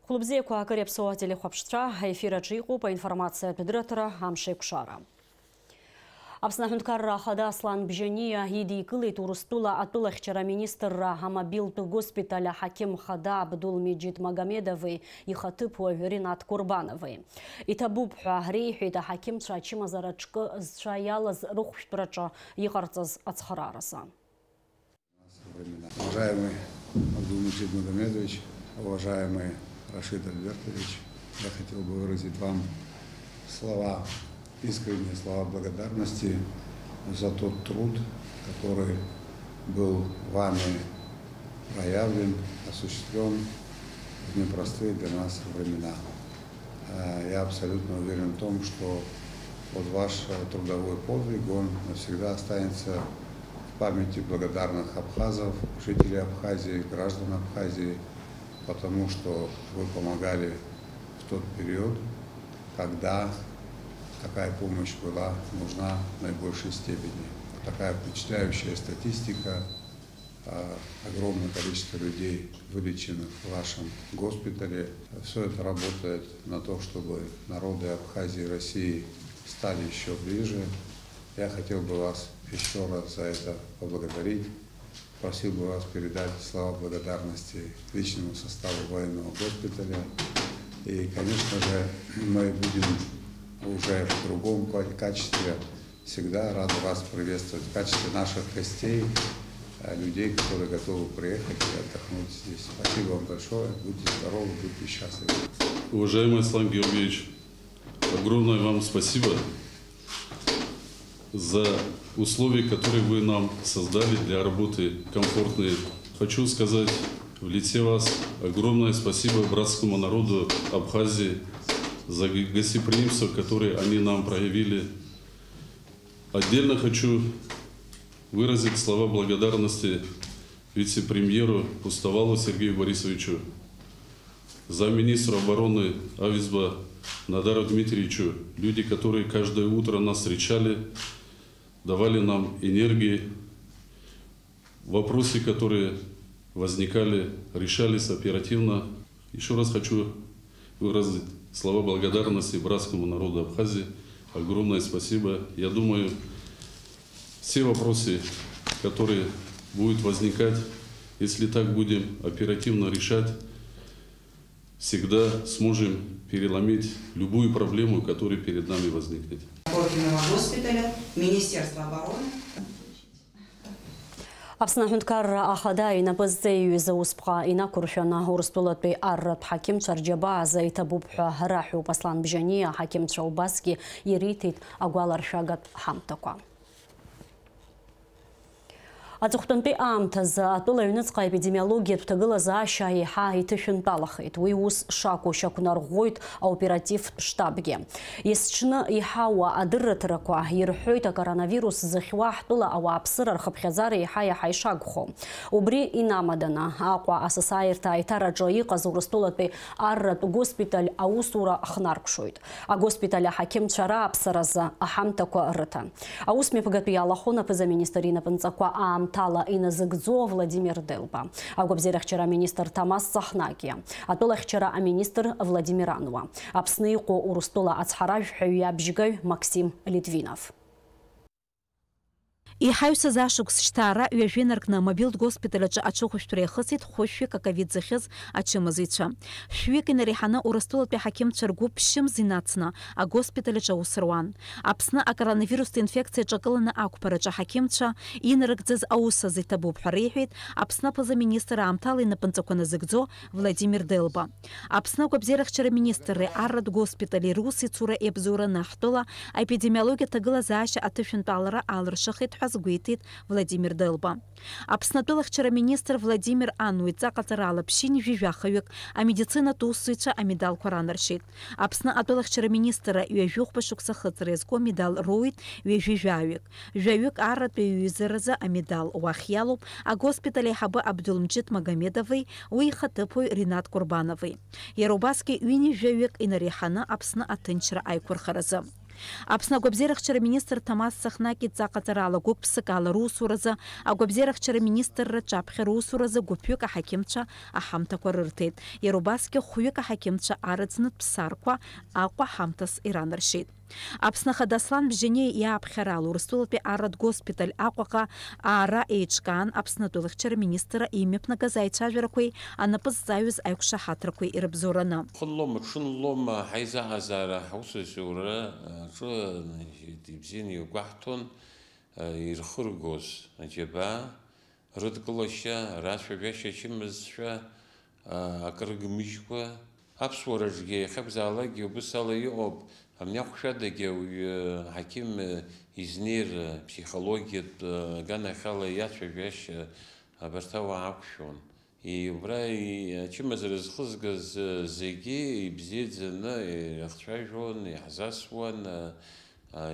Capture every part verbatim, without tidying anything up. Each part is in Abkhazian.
Хәылбзиақәа, акыр иаԥсоу ателехәаԥшцәа, аефир аҿы иҟоуп аинформациатә дырраҭара Амшеикәшара. Аԥсны Аҳәынҭқарра Ахада Аслан Бжьаниа идикылеит Урыстәыла атәылахьчара аминистрра амобилтә госпиталь аҳақьым хада Абдул-Меджид Магомедови ихаҭыԥуаҩ Ринат Курбанови. Иҭабуп ҳәа реиҳәеит аҳақьымцәа ачымазара ҿкы зцәа иалаз рыхәшәтәраҿы иҟарҵаз ацхырааразы. Уважаемый Абдулмаджид Магомедович, уважаемый Рашид Альбертович, я хотел бы выразить вам слова, искренние слова благодарности за тот труд, который был вами проявлен, осуществлен в непростые для нас времена. Э, я абсолютно уверен в том, что вот ваш, э, трудовой подвиг, он навсегда останется в памяти благодарных абхазов, жителей Абхазии, граждан Абхазии, потому что вы помогали в тот период, когда такая помощь была нужна в наибольшей степени. Такая впечатляющая статистика, а, огромное количество людей, вылеченных в вашем госпитале. Всё это работает на то, чтобы народы Абхазии и России стали ещё ближе. Я хотел бы вас ещё раз за это поблагодарить. Просил бы вас передать слова благодарности личному составу военного госпиталя. И, конечно же, мы будем уже в другом ка-, качестве всегда рады вас приветствовать в качестве наших гостей, э, людей, которые готовы приехать и отдохнуть здесь. Спасибо вам большое. Будьте здоровы, будьте счастливы. Уважаемый Аслан Георгиевич, огромное вам спасибо за условия, которые вы нам создали для работы, комфортные. Хочу сказать в лице вас огромное спасибо братскому народу Абхазии за г-, гостеприимство, которое они нам проявили. Отдельно хочу выразить слова благодарности вице-премьеру Пустовалу Сергею Борисовичу, замминистру обороны Авизба Надару Дмитриевичу, люди, которые каждое утро нас встречали, давали нам энергии, вопросы, которые возникали, решались оперативно. Ещё раз хочу выразить слова благодарности братскому народу Абхазии. Огромное спасибо. Я думаю, все вопросы, которые будут возникать, если так будем оперативно решать, всегда сможем переломить любую проблему, которая перед нами возникнет. Орденного госпиталя, Министерства обороны. Аԥсны Аҳәынҭқарра Ахада инапы зҵеиҩыз аусԥҟа инақәыршәаны, Урыстәылатәи арратә ҳақьымцәа рџьабаа азы иҭабуп ҳәа раҳәоуп. Аслан Бжьаниа аҳақьымцәа убасгьы ириҭеит агәаларшәагатә ҳамҭақәа. Аҵыхәтәантәи аамҭазы атәыла аҩныҵҟа аепидемиологиатә ҭагылазаашьа еиҳа иҭышәынтәалахеит. Уи ус шакәу шьақәнарӷәӷәоит аоперативтә штабгьы. Есҽны иҳауа адырраҭарақәа ирҳәоит акоронавирус зыхьуа ҳтәыла ауааԥсыра рхыԥхьаӡара еиҳа-еиҳа ишагхо. Убри инамаданы, Аҟәа асасааирҭа аиҭараҿы иҟаз Урыстәылатәи арратә госпиталь аусура хнаркәшоит. Агоспиталь аҳақьымцәа рааԥсаразы аҳамҭақәа рыҭан. Аусмҩаԥгатә иалахәын аԥыза-министр инапынҵақәа аамҭала иназыгӡо Владимир Делба, агәабзиарахьчара аминистр Ҭамаз Цаҳнакиа, атәылахьчара аминистр Владимир Ануа, Аԥсны иҟоу Урыстәыла ацҳаражәҳәаҩ иабжьгаҩ Максим Литвинов. Иҳаҩсыз ашықәс шьҭаара ҩажәа инаркны, амобилтә госпиталь аҿы аҽыхәышәтәра иахысит хәышәҩык аковид зыхьыз ачымазаҩцәа. Шәҩык инареиҳаны Урыстәылатәи аҳақьымцәа ргәыԥ ԥшьымз инацны агоспиталь аҿы аус руан. Аԥсны акоронавирустә инфекциа ҿакыланы ақәԥараҿы аҳақьымцәа инарыгӡаз аус азы иҭабуп ҳәа реиҳәеит Аԥсны аԥыза-министр аамҭала инапынҵақәа назыгӡо Владимир Делба. Аԥсны агәабзиарахьчара министрреи арратә госпитали русеицура иабзоураны ҳтәыла аепидемиологиа ҭагылазаашьа аҭышәынтәалара алыршахеит ҳәа азгәеиҭеит Владимир Делба. Аԥсны атәылахьчара министр Владимир Ануа идҵа ҟаҵарала ԥшьынҩажәи жәахаҩык, амедицинатә усзуҩцәа амедалқәа ранаршьеит. Аԥсны атәылахьчара министрра ҩажәи хәба шықәса ахыҵра иазку амедал роуит ҩажәи жәаҩык. Жәаҩык арратә ҩеизаразы амедал уахь иалоуп агоспиталь аиҳабы Абдулмџьыҭ Магомедови уи ихаҭыԥуаҩ Ринат Курбанови. Иара убасгьы ҩынҩажәаҩык инареиҳаны Аԥсны аҭынчра аиқәырхаразы. Аԥсны агәабзиарахьчара министр Ҭамаз Цахнаки дҵаҟаҵарала гәык-ԥсыкала русуразы, агәабзиарахьчара министрра ҿаԥхьа русуразы гәыԥҩык аҳақьымцәа аҳамҭақәа рырҭеит. Иара убасгьы хәҩык аҳақьымцәа арыӡнытә ԥсарқәа Аҟәа ҳамҭас иранаршьеит. Аԥсны Ахада Аслан Бжьаниа иааԥхьарала Урыстәылатәи арратә госпиталь Аҟәаҟа аара еиҿкаан Аԥснытәи алыхьчара министрра имҩаԥнагаз аицәажәарақәеи анапы зҵаҩыз аиқәшаҳаҭрақәеи ирыбзоураны. Хынлома, ҽынлома ҳаизаҟазаара ҳусзуҩцәа аҿы ибзианы иагәаҳҭон ирхыргоз аџьабаа рыдкылашьа, рацәажәашьа ачымазцәа акрыгмыжькәа, аԥсуараҿгьы иахьакәзаалакгьы убыс ала иҟоуп, амни ахәшәадагьы ауаҩы аҳақьым изнеир, ԥсихологиатә аганахьала иацәажәашьа абарҭ ауаа ақәшәон. И-, убра и-, ачымазара зхызгаз зегьы ибзиаӡаны ирыхцәажәон, иаҳзасуан, а,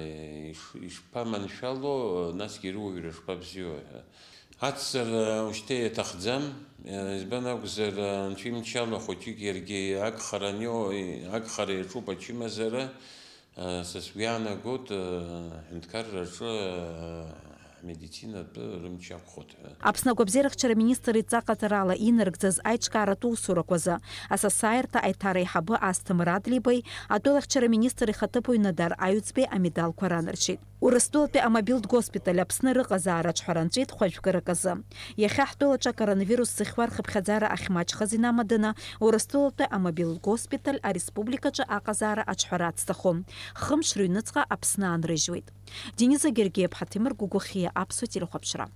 иш-, ишԥаманшәало, насгьы рыуаҩра шԥабзиоу ҳәа. Ацҵара ушьҭа иаҭахӡам, а, избан акәзар, а, анцәа имчала хәыҷык иаргьы агхара анио-, агхара иаҿуп ачымазара, а, са сгәы иаанагоит, а, аҳәынҭқарраҿы, а, ҳмедицинатә рымч ақәхоит ҳәа. Аԥсны агәабзиарахьчара министр идҵа ҟаҵарала инарыгӡаз аиҿкааратә усурақәа азы асасааирҭа аиҭареиҳабы Асҭамыр Адлеибеи атәылахьчара министр ихаҭыԥуаҩ Нодар Аҩӡбеи амедалқәа ранаршьеит. Урыстәылатәи амобилтә госпиталь Аԥсны рыҟазаара аҿҳәара нҵәеит хәажәкырак азы. Иахьа ҳтәылаҿы акоронавирус зыхьуа рхыԥхьаӡара ахьмаҷхаз инамаданы, Урыстәылатәи амобилтә госпиталь ареспубликаҿы аҟазаара аҿҳәара ацҭахом. Хымш рыҩныҵҟа Аԥсны аанрыжьуеит. Дениза Гергиаԥҳа, Ҭемыр Гәыгәыхиа, Аԥсуа телехәаԥшра.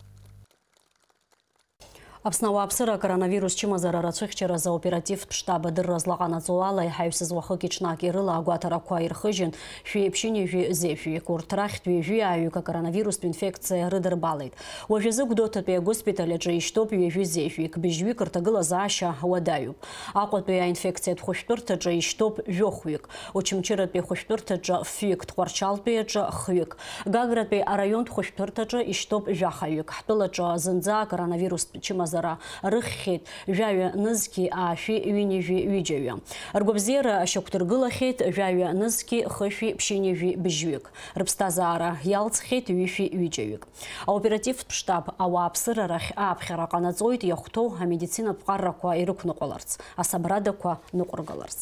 Аԥсны ауааԥсыра акоронавирус чымазара рацәыхьчаразы аоперативтә штаб адырра злаҟанаҵо ала, иҳаҩсыз уахыки-ҽнаки рыла агәаҭарақәа ирхыжьын, шәи ԥшьынҩажәи зежәҩык. Урҭ рахьтә ҩажәи ааҩык акоронавирустә инфекциа рыдырбалеит. Уажәазы Гәдоуҭатәи агоспиталь аҿы ишьҭоуп ҩажәи зежәҩык, быжьҩык рҭагылазаашьа уадаҩуп. Аҟәатәи аинфекциатә хәышәтәырҭаҿы ишьҭоуп жәохәҩык, Очамчыратәи ахәышәтәырҭаҿы фҩык, Тҟәарчалтәи аҿы хҩык, Гагратәи араионтә хәышәтәырҭаҿы ишьҭоуп жәахаҩык, ҳтәылаҿы зынӡа акоронавирустә чымазара рыхьхьеит жәаҩа нызқьи аашәи ҩынҩажәи ҩыџьаҩы. Ргәабзиара шьақәдыргылахьеит жәаҩа нызқьи хышәи ԥшьынҩажәи быжьҩык. Рыԥсҭазаара иалҵхьеит ҩышәи ҩыџьаҩык. Аоперативтә штаб ауааԥсыра рахь ааԥхьара ҟанаҵоит иахәҭоу амедицинатә ԥҟаррақәа ирықәныҟәаларц, асабрадақәа ныҟәыргаларц.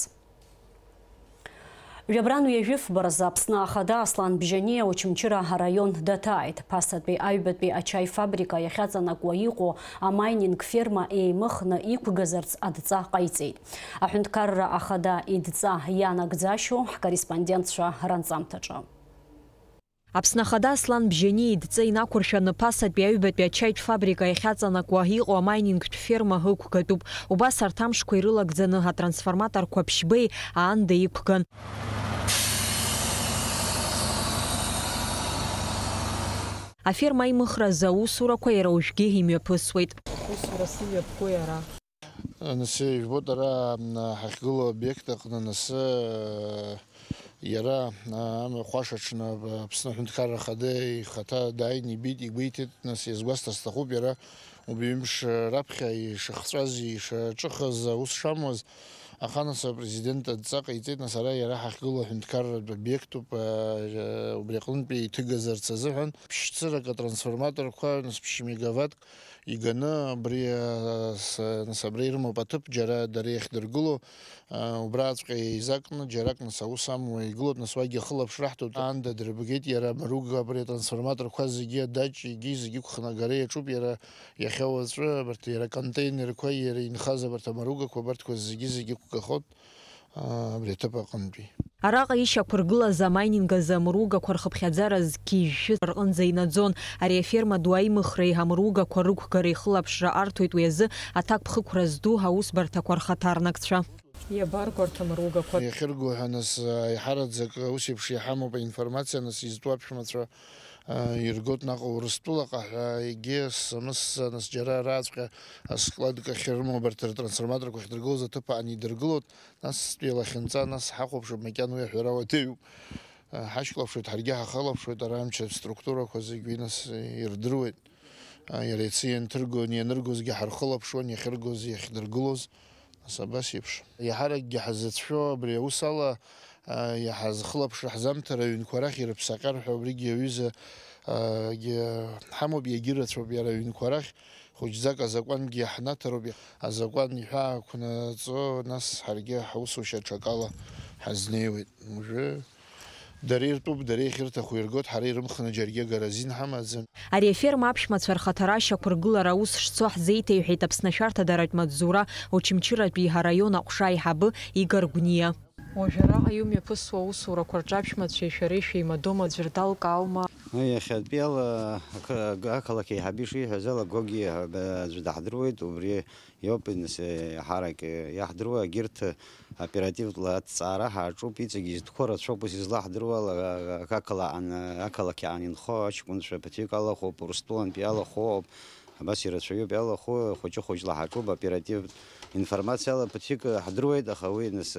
Жәабран ҩажәи фба рзы Аԥсны Ахада Аслан Бжьаниа Очамчыра араион даҭааит. Ԥасатәи аҩбатәи ачаи фабрика иахьаҵанакуа иҟоу амайнинг ферма еимыхны иқәгазарц адҵа ҟаиҵеит. Аҳәынҭқарра Ахада идҵа ианагӡашьоу ҳкорреспондентцәа ранҵамҭаҿы. Аԥсны Ахада Аслан Бжьаниа идҵа инақәыршәаны Ԥасатәи аҩбатәи ачаитә фабрика иахьаҵанакуа иҟоу амайнинктә ферма ықәгатәуп. Убас арҭ амшқәа ирылагӡаны атрансформаторқәа ԥшьбеи аанда иқәган. Аферма аимыхразы аусурақәа иара уажәгьы имҩаԥысуеит. Аусура сымҩаԥгои ара? Нас, ижәбоит, ара, м, ҳахьгылоу аобиект аҟны, нас, э, иара, а, амҩахәаша аҽны Аԥсны Аҳәынҭқарра Ахада ихаҭа дааины ибеит, игәеиҭеит, нас, иазгәасҭар сҭахуп, иара убаҩымш раԥхьа ишахҵәаз, ишаҿыхыз, аус шамуаз, аха, нас, апрезидент адҵа ҟаиҵеит, нас, ара иара ҳахьгылоу аҳәынҭқарратә обиектуп, а, убри аҟынтәи иҭыгазарц азыҳәан, ԥшьцырак атрансформаторқәа, нас, ԥшь мегаваттк, иганы абри, а, с-, нас абра ирымоуп аҭыԥ, џьара дара иахьдыргыло, а, убраҵәҟьа еизакны, џьарак, нас, аус амуа игылоуп, нас, уагьы ахылаԥшра ҳҭоит. Аанда дырбгеит иара амаруга, абри атрансформаторқәа зегьы, адаҷ, егьи зегьы ықәхны агара иаҿуп, иара иахьа уаҵәы абарҭ, иара аконтейнерқәа, иара инхаз абарҭ амаругақәа, абарҭқәа зегьы, зегьы ықәгахоит. Абри аҭыԥ аҟынтәи. Араҟа ишьақәыргылаз амайнинг азы амругақәа рхыԥхьаӡара зқьи жәшәи рҟынӡа инаӡон. Ари аферма ду аимыхреи амругақәа рықәгареи хылаԥшра арҭоит уи азы аҭакԥхықәра зду аусбарҭақәа рхаҭарнакцәа. Иабарго арҭ амругақәа? Иахьырго ҳәа, нас, аиҳараӡак ус еиԥш иҳамоуп аинформациа, нас, изтәу аԥшәмацәа, а, иргоит наҟ Урыстәылаҟа ҳәа, егьи самысса, нас, џьара араҵәҟьа аскладк ахьрымоу абарҭ ртрансформаторқәа ахьдыргылоз аҭыԥ аан идыргылоит. Нас стәи алахьынҵа, нас ҳахәаԥшып, макьана уи аҳәара уадаҩуп. Ҳашьклаԥшуеит, ҳаргьы ҳахылаԥшуеит, ара амчра структурақәа зегь уи нас ирдыруеит. Иара иацы ианҭырго, ианыргозгьы ҳархылаԥшуан, иахьыргоз, иахьдыргылоз, нас абас еиԥш. Иаҳаракгьы ҳазыцәшәо абри аус ала, Иаҳазхылаԥшра ҳзамҭар аҩнқәа рахь ирыԥсаҟьар ҳәа убригьы аҩыза, ы, гьы ҳамоуп, иагьырацәоуп иара аҩнқәа рахь, хәыҷӡак азакәангьы иаҳнаҭароуп, азакәан иҳәаақәнаҵо, нас ҳаргьы ҳусушьа аҽакала ҳазнеиуеит. Уажәы дара иртәуп, дара иахьырҭаху иргоит, ҳара ирымхны џьаргьы агара азин ҳамаӡам. Ари аферма аԥшәмацәа рхаҭара ашьақәыргылара аус шцо ҳзеиҭеиҳәеит Аԥсны ашәарҭадаратә маҵзура Очамчыратәи араион аҟәша аиҳабы Игор Гәниа. Уажә араҟа иумҩаԥысуа аусурақәа рҿы аԥшәмацәеи шәареи шәеимадоума, аӡәыр далкааума? Иахьатәиала ақы-, ақалақь аиҳабы ишиҳәаз ала, Гогиа ҳәа аӡә даҳдыруеит, убри иоуп, нас, еиҳарак иаҳдыруа, егьырҭ оперативла аҭҵаара ҳаҿуп, иҵегь изтәқәо рацәоуп, ус излаҳдыруа ала, ақалаҟан, ақалақь аан инхо аҷкәынцәа ԥыҭҩык алахәуп, Урыстәылантәи алахәуп, абас ирацәаҩуп, иалахәу хәыҷы-хәыҷла ҳаҿуп, оперативтә информациала ԥыҭҩык ҳдыруеит, аха уи, нас,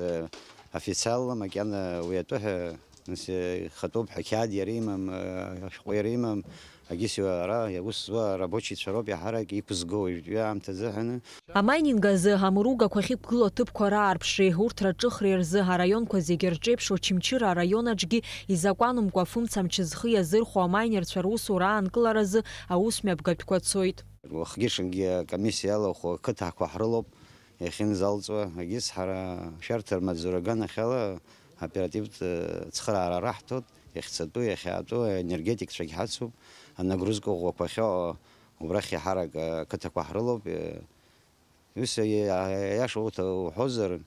официалла макьана уи атәы ҳәа, нас, ихатәоуп ҳәа, қьаад иара имам, ашәҟәы иара имам, агьыс ара иус зуа арабочицәа роуп иаҳарак иқәызго уажәтәи аамҭазы ҳәаны. Амайнинг азы амыругақәа ахьықәгылоу аҭыԥқәа раарԥшреи урҭ раҿыхреи рзы араионқәа зегьы рҿеиԥш Очамчыра араион аҿгьы изакәанымкәа афымцамч зхы иазырхәо амайнерцәа русура аанкыларазы аусмҩаԥгатәқәа цоит. Уахгьы-ҽынгьы акомиссиа иалахәу ақыҭақәа ҳрылоуп иахьынӡалҵуа, егьыс ҳара ашәарҭа рмаҵзура аганахьала оперативтә, э, цхыраара раҳҭоит, иахьцатәу, иахьаатәу аенергетикцәагь ҳацуп, анагрузка ӷәӷәақәа ахьыҟоу убрахь иаҳарак, э, ақыҭақәа ҳрылоуп, э, Ус, аиаша уҭа-, уҳәозар,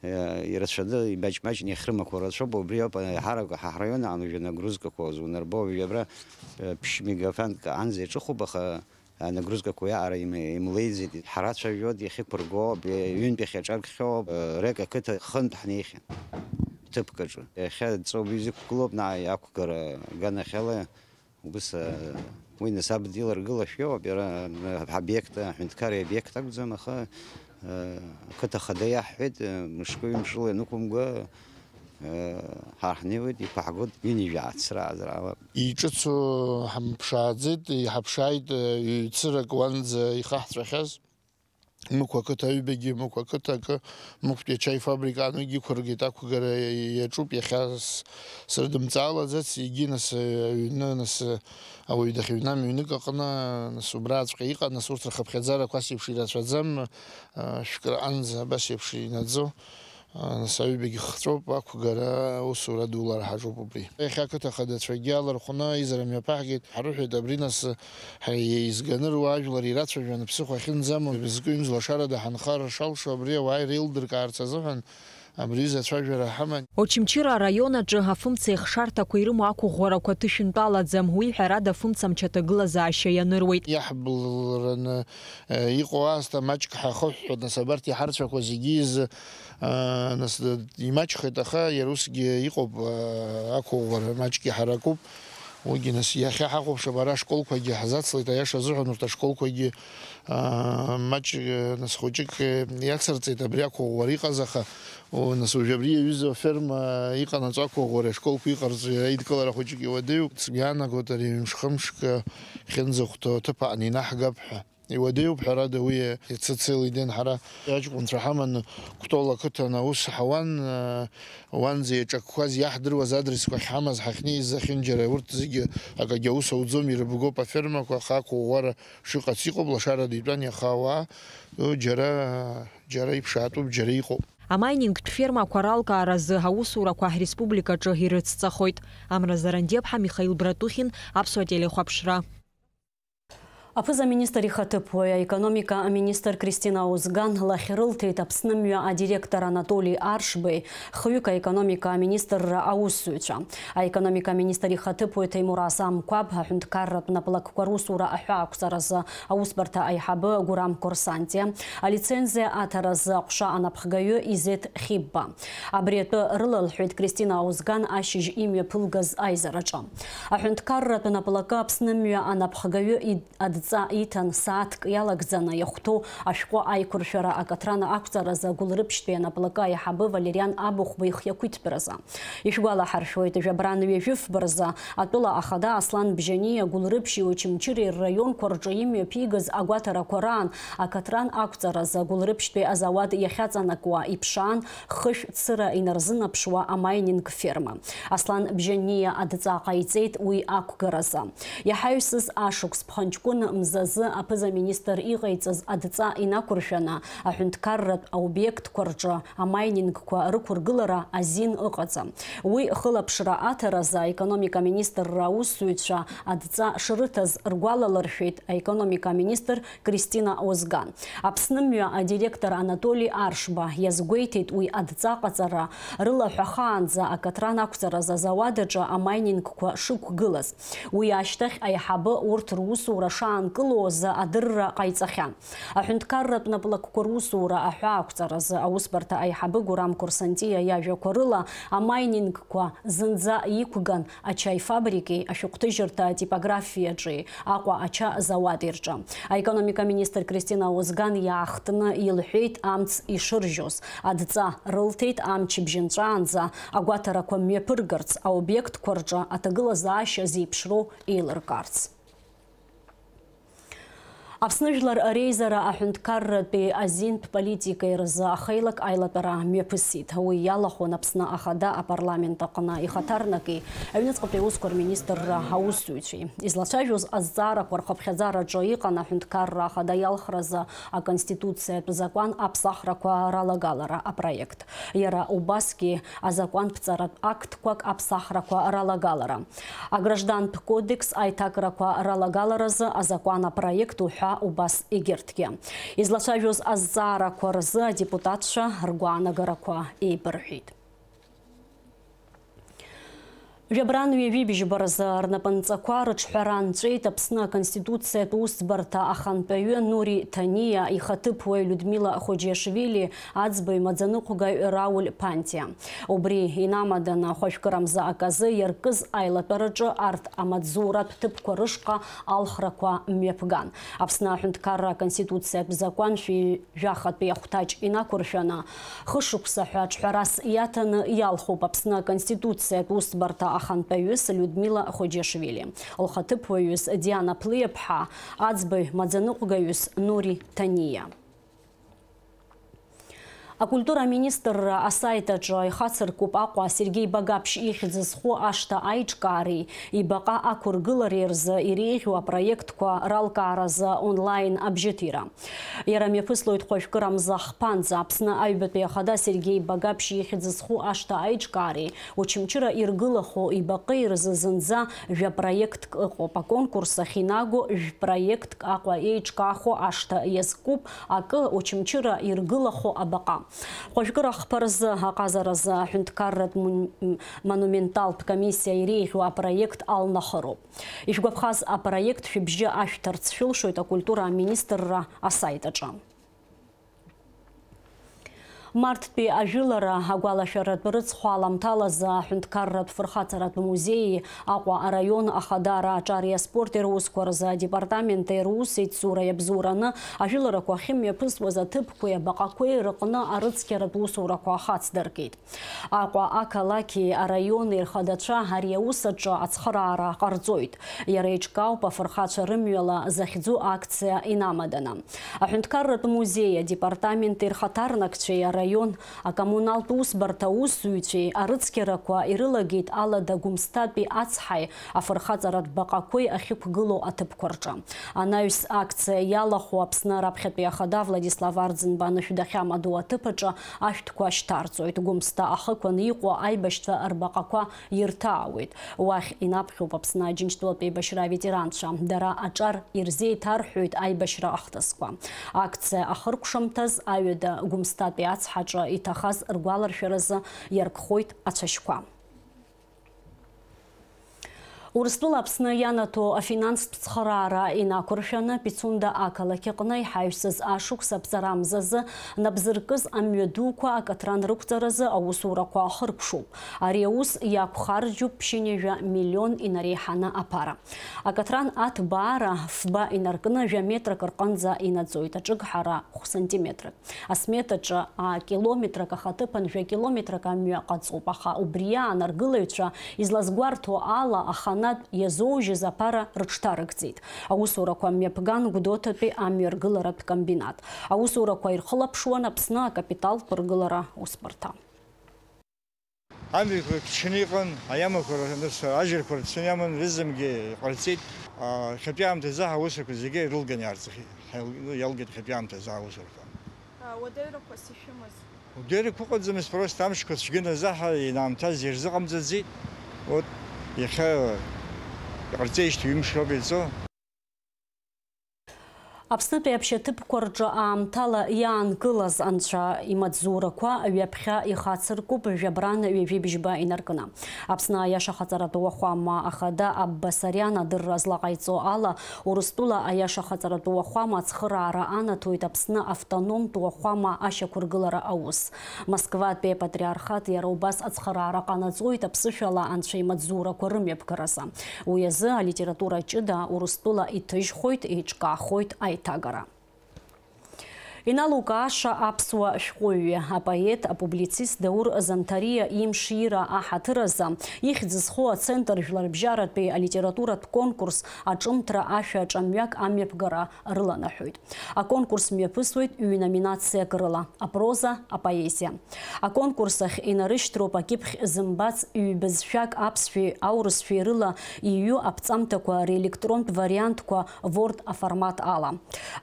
э, ирацәаны, имаҷ-маҷны иахьрымақәоу рацәоуп, убри ауп, аиҳарак ҳа ҳраион аҟны уажәы анагрузкақәа узунарбо, уажәы абра, э, ԥшь мегафанк анӡа иаҿыхуп, аха анагрузкақәа уиаҟара им-, имлеиӡеит, ҳарацәажәоит, иахьықәыргоуп, э, ҩынтә иахьаҿаркхьоуп, э, Рек ақыҭа хынтә ҳнеихьан, ҭыԥк аҿы. Иахьа ҵоуп изықәгылоуп, наҟ иақәгара аганахьала. Убыс, э, уи нас аб диларгылашәа иоуп, иара, э, ҳобиект, аҳәынҭқарра обиект акәӡам, аха, э, ақыҭа хада иаҳҳәеит, э, мышкы-ҩымшыла ианықәымгәа, э, ҳа ҳнеиуеит, иқәаҳгоит, ҩынҩажәа ацра аазар ала. Иҿыцу ҳамԥшааӡеит, иҳаԥшааит, э, ҩ-цырак уанӡа ихаҳҵәахьаз. Мықә ақыҭа аҩбагьы, Мықә ақыҭа акы, Мықәтәи ачаи фабрика аан егьиқәыргеит, ақәгара иаҿуп, иахьа с-, срыдымҵаалаӡац, егьи нас, аҩны, нас, ауаҩ дахьыҩнам ҩнык аҟны, нас, убраҵәҟьа иҟан, нас, урҭ рхыԥхьаӡарақәа ас еиԥш ирацәаӡам, а, шәкы раҟынӡа абас еиԥш инаӡо, а, нас, аҩбагьы хҵәоуп, ақәгара аусура дула раҳаҿуп убри. Иахьа ақыҭа хадацәагьы алархәны аизара мҩаԥаҳгеит. Ҳрыҳәеит, абри нас ҳа-, еизганы руаажәлар ирацәажәаны ԥсыхәа ахьынӡамоу, зкы-ҩымз лашарада ҳанхар шалшо, абри ауаа иреилдыркаарц азыҳәан абри изы ацәажәара ҳаман. Очамчыра араион аҿы афымцеихшарҭақәа ирымоу ақәыӷәӷәарақәа ҭышәынтәалаӡам, уи ҳәарада афымцамч аҭагылазаашьа ианыруеит. Иаҳблраны, э, иҟоу аасҭа маҷк ҳахыҳәҳәоит, нас абарҭ иҳарцәақәо зегьы изы, э, нас, д-, имаҷхеит, аха иара усгьы иҟоуп, э, ақәыӷәӷәара маҷк иҳаракуп. Уигьы нас иахьа ҳахәаԥшып, ара ашколқәагьы ҳзацлеит, аиаша азыҳәан урҭ ашколқәагьы, аа, маҷ, нас хәыҷык, э, иацырҵеит, абри ақәыӷәӷәара иҟаз, аха, о, нас уажә абри иаҩызоу аферма иҟанаҵо ақәыӷәӷәара ашколқәа иҟарҵо иара идкылара хәыҷык иуадаҩуп. Сгәы иаанагоит ари ҩымш-хымшк ахьынӡахәҭоу аҭыԥ аҟны инаҳгап ҳәа. Иуадаҩуп, ҳәарада, уи иацы целый день ҳара аҷкәынцәа ҳаманы Кәтол ақыҭан аус ҳауан, уанӡа иаҿакқәаз, иаҳдыруаз адресқәа ахьҳамаз, ҳахьнеиз ахьынџьара, урҭ зегьы акагьы аус ауӡом, ирыбгоуп афермақәа, аха ақәыӷәӷәара шыҟац иҟоуп, лашарада итәан иаха ауаа, џьара, џьара иԥшаатәуп, џьара иҟоуп. Амайнингтә фермақәа ралкааразы аусурақәа ҳреспубликаҿы ирыцҵахоит. Амра Зарандиаԥҳа, Михаил Братухин, Аԥсуа телехәаԥшра. Аԥыза-министр ихаҭыԥуаҩ, аекономика аминистр Кристина Озган лахь рылҭеит Аԥсны мҩа адиректор Анатоли Аршбеи, хҩык аекономика аминистрра аусзуҩцәа. Аекономика аминистр ихаҭыԥуаҩ Ҭемур Асамқәаб, аҳәынҭқарратә наплакқәа русура аҳәаақәҵаразы аусбарҭа аиҳабы Гурам Корсантиа, алицензиа аҭаразы аҟәша анапхгаҩы Изеҭ Хибба. Абри атәы рылалҳәеит Кристина Озган ашьыжь имҩаԥылгаз аизараҿы. Аҳәынҭқарратә наплакы Аԥсны мҩа анапхгаҩы ид-, Ҵа иҭан сааҭк иалагӡаны иахәҭоу ашәҟәы аиқәыршәара акаҭран ақәҵаразы агәылрыԥшьтәи анаплакы аиҳабы Валериан Абыхәба ихы иақәиҭтәразы. Ишәгәалаҳаршәоит, жәабран ҩажәи фба рзы атәыла ахада Аслан Бжьаниа Гәылрыԥшьи Очамчыреи рраионқәа рҿы имҩаԥигаз агәаҭарақәа раан акаҭран ақәҵаразы агәылрыԥшьтәи азауад иахьаҵанакуа иԥшаан хышә цыра инарзынаԥшуа амайнинг ферма. Аслан Бжьаниа адҵа ҟаиҵеит уи ақәгаразы. Иҳаҩсыз ашықәс ԥхынҷкәын мзазы аԥыза-министр иҟаиҵаз адҵа инақәыршәаны, аҳәынҭқарратә аобиектқәа рҿы амайнингқәа рықәыргылара азин ыҟаӡам. Уи хылаԥшра аҭаразы аекономика министрра аусзуҩцәа адҵа шрыҭаз ргәалалыршәеит аекономика министр Кристина Озган. Аԥсны мҩа адиректор Анатоли Аршба иазгәеиҭеит уи адҵа ҟаҵара рылаҳәахаанӡа акаҭран ақәҵаразы азауад аҿы амайнингқәа шықәгылаз. Уи ашьҭахь аиҳабы урҭ русура шаанкылоу азы адырра ҟаиҵахьан. Аҳәынҭқарратә наплакқәа русура аҳәаақәҵаразы аусбарҭа аиҳабы Гурам Қорсантиа иажәақәа рыла, амайнингқәа зынӡа иқәган ачаи фабрикеи ашәҟәҭыжьырҭа атипографиаҿи Аҟәа ача зауади рҿы. Аекономика министр Кристина Озган иаахтны илҳәеит амц ишыржьоз. Адҵа рылҭеит амчыбжь нҵәаанӡа агәаҭарақәа мҩаԥыргарц, аобиектқәа рҿы аҭагылазаашьа зеиԥшроу еилыркаарц. Аԥсны Жәлар Реизара аҳәынҭқарратәи азинтә политикеи рзы ахеилак аилатәара мҩаԥысит. Уи иалахәын Аԥсны Ахада апарламент аҟны ихаҭарнаки аҩныҵҟатәи аусқәа рминистрра аусзуҩцәеи. Излацәажәоз азҵаарақәа рхыԥхьаӡараҿы иҟан аҳәынҭқарра Ахада иалхразы аконституциатә закәан аԥсахрақәа ралагалара апроект. Иара убасгьы азакәанԥҵаратә актқәак аԥсахрақәа ралагалара. Аграждантә кодекс аиҭакрақәа ралагаларазы азакәан апроект уҳәа убас егьырҭгьы. Излацәажәоз азҵаарақәа рзы адепутатцәа ргәаанагарақәа еибырҳәеит. Жәабран ҩажәи бжьба рзы рнапынҵақәа рыҿҳәара нҵәеит Аԥсны Аконституциатә усӡбарҭа ахантәаҩы Нури Ҭаниа, ихаҭыԥуаҩ Людмила Хоџьиашвили, аӡбаҩ маӡаныҟәгаҩ Рауль Пантиа. Убри инамаданы, хәажәкырамза аказы иаркыз аилатәараҿы арҭ амаҵзуратә ҭыԥқәа рышҟа алхрақәа мҩаԥган. Аԥсны аҳәынҭқарра аконституциатә закәан шәи жәахатәи ахәҭаҷ инақәыршәаны, хышықәса ҳәа ҿҳәарас иаҭаны иалхуп Аԥсны Аконституциатә усбарҭа ахантәаҩыс Людмила Хоџьиашвили, лхаҭыԥуаҩыс Диана Плиаԥҳа, аӡбаҩ маӡаныҟәгаҩыс Нури Ҭаниа. Акультура аминистрра асаит аҿы ихацыркуп Аҟәа Сергеи Багаԥшь ихьӡ зху ашҭа аиҿкаареи ибаҟа ақәыргылареи рзы иреиӷьу апроектқәа ралкааразы онлайн абжьыҭира. Иара мҩаԥыслоит хәажәкырамза хԥанӡа. Аԥсны аҩбатәи ахада Сергеи Багаԥшь ихьӡ зху ашҭа аиҿкаареи Очамчыра иргылахо ибаҟеи рзы зынӡа жәа проектк ыҟоуп. Аконкурс ахь инаго жәә проектк Аҟәа еиҿкаахо ашҭа иазкуп, акы, Очамчыра иргылахо абаҟа. Хәажәкыра хԥа рзы аҟазаразы аҳәынҭқарратә мун-, м-, монументалтә комиссиа иреиӷьу апроект алнахыроуп. Ишәгәаԥхаз апроект шәыбжьы ашәҭарц шәылшоит акультура аминистрра асаит аҿы. Марттәи ажәылара агәалашәаратә рыцхә аламҭалазы аҳәынҭқарратә фырхаҵаратә музеии Аҟәа араион ахадара аҿари аспорти русқәа рзы адепартаменти русеицура иабзоураны ажәыларақәа ахьымҩаԥысуаз аҭыԥқәеи абаҟақәеи рыҟны арыцқьаратә усурақәа ахацдыркит. Аҟәа ақалақьи араиони рхадацәа ари аус аҿы ацхыраара ҟарҵоит. Иара еиҿкаауп афырхацәа рымҩала захьӡу акциа инамаданы. Аҳәынҭқарратә музеи адепартаменти рхаҭарнакцәеи араион акоммуналтә усбарҭа аусзуҩцәеи арыцқьарақәа ирылагеит алада Гәымсҭатәи ацҳаи афырхаҵаратә баҟақәеи ахьықәгылоу аҭыԥқәа рҿы. Анаҩс акциа иалахәу Аԥсны раԥхьатәи ахада Владислав Арӡынба анышә дахьамадоу аҭыԥ аҿы ашәҭқәа шьҭарҵоит. Гәымсҭа ахықәан иҟоу аибашьцәа рбаҟақәа ирҭаауеит. Уахь инаԥхьоуп Аԥсны Аџьынџьтәылатә еибашьра аветеранцәа. Дара аҿар ирзеиҭарҳәоит аибашьра ахҭысқәа. Акциа ахыркәшамҭаз аҩада Гәымсҭатәи ацҳаҿы иҭахаз ргәаларшәаразы иаркхоит ацәашьқәа. Урыстәыла Аԥсны ианаҭо афинанстә цхыраара инақәыршәаны, Пицунда ақалақь аҟны иҳаҩсыз ашықәс аԥҵарамзазы нап зыркыз амҩа дуқәа акатран рықәҵаразы аусурақәа ахыркәшоуп. Ари аус иақәхарџьуп ԥшьынҩажәа миллион инареиҳаны аԥара. Акатран аҭбаара фба инаркны жәа метрак рҟынӡа инаӡоит, аҿыгҳара хә сантиметрак. Асметаҿы акилометрак ахаҭыԥан жәа километрак амҩа ҟаҵоуп, аха убри аан аргылаҩцәа излазгәарҭо ала, аханатә иазоужьыз аԥара рыҽҭарыгӡеит. Аусурақәа мҩаԥган Гәдоуҭатәи амҩаргыларатә комбинат. Аусурақәа ирхылаԥшуан Аԥсны акапиталтә ргылара усбарҭа. Амҩақәа ԥҽны иҟан, аиамақәа р-, нас ажьырқәа рцәаны иаман, рызегьы иҟарҵеит. А, иахьатәи аамҭазы ҳаусақәа зегьы ирылганы иаарҵахьеит. Ҳаил-, ну, иалгеит иахьатәи аамҭазы аусурақәа. А, уадаҩрақәас ишәымаз? Уадаҩрақәа ыҟаӡамызт, просто амшқәа цәгьан азы ҳа инаамҭаз ирзыҟамҵаӡеит. Вот, иахьа иҟарҵеижьҭеи ҩымш роуп иаҵоу. Аԥснытәи аԥшьаҭыԥқәа рҿы аамҭала иаанкылаз анцәа имаҵзурақәа ҩаԥхьа ихацыркуп жәабран ҩажәи бжьба инаркны. Аԥсны аиашахаҵаратәы уахәама ахада Аббасариан адырра злаҟаиҵо ала, Урыстәыла аиашахаҵаратәы уахәама ацхыраара анаҭоит Аԥсны автономтә уахәама ашьақәыргылара аус. Москватәи апатриархат иара убас ацхыраара ҟанаҵоит аԥсышәала анцәа имаҵзурақәа рымҩаԥгаразы. Уи азы алитература ҷыда Урыстәыла иҭыжьхоит, еиҿкаахоит аиҭагара. Иналукааша аԥсуа шәҟәыҩҩы, апоет, апублицист Даур Занҭариа имшира аҳаҭыр азы ихьӡ зхоу ацентр жәларбжьаратәи алитературатә конкурс аҿымҭра ашәа ҿамҩак амҩаԥгара рыланаҳәоит. Аконкурс мҩаԥысуеит ҩ-номинациак рыла, апроза, апоезиа. Аконкурс ахь инарышьҭроуп акьыԥхь зымбац ҩбызшәак аԥсшәеи аурысшәеи рыла иҩу аԥҵамҭақәа релектрон вариантқәа Word аформат ала.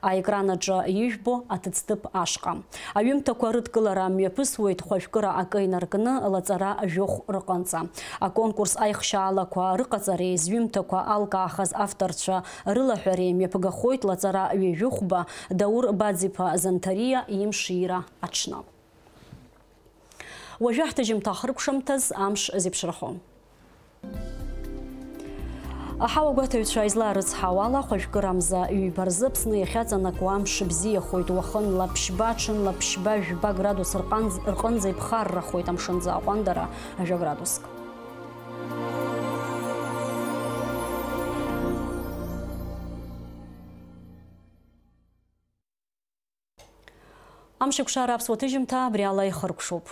Аекран аҿы ижәбо аҭыӡҭыԥ ашҟа. Аҩымҭақәа рыдкылара мҩаԥысуеит хәажәкыра акы инаркны лаҵара жәохә рҟынӡа. Аконкурс аихшьаалақәа рыҟаҵареи зҩымҭақәа алкаахаз авторцәа рылаҳәареи мҩаԥгахоит лаҵара ҩажәихәба Даур Баӡ-иԥа Занҭариа имшира аҽны. Уажәы ҳҭыжьымҭа ахыркәшамҭаз амш зеиԥшрахо. Аҳауагәаҭаҩцәа излаарыцҳауала, хәажәкырамза ҩба рзы Аԥсны иахьаҵанакуа амш бзиахоит, уахынла ԥшьба, ҽынла ԥшьба, жәба градус рҟанӡ-, рҟынӡа иԥхаррахоит, амшынӡы аҟәандара ажәа градуск. Амшеикәшара аԥсуа ҭыжьымҭа абри ала ихыркәшоуп.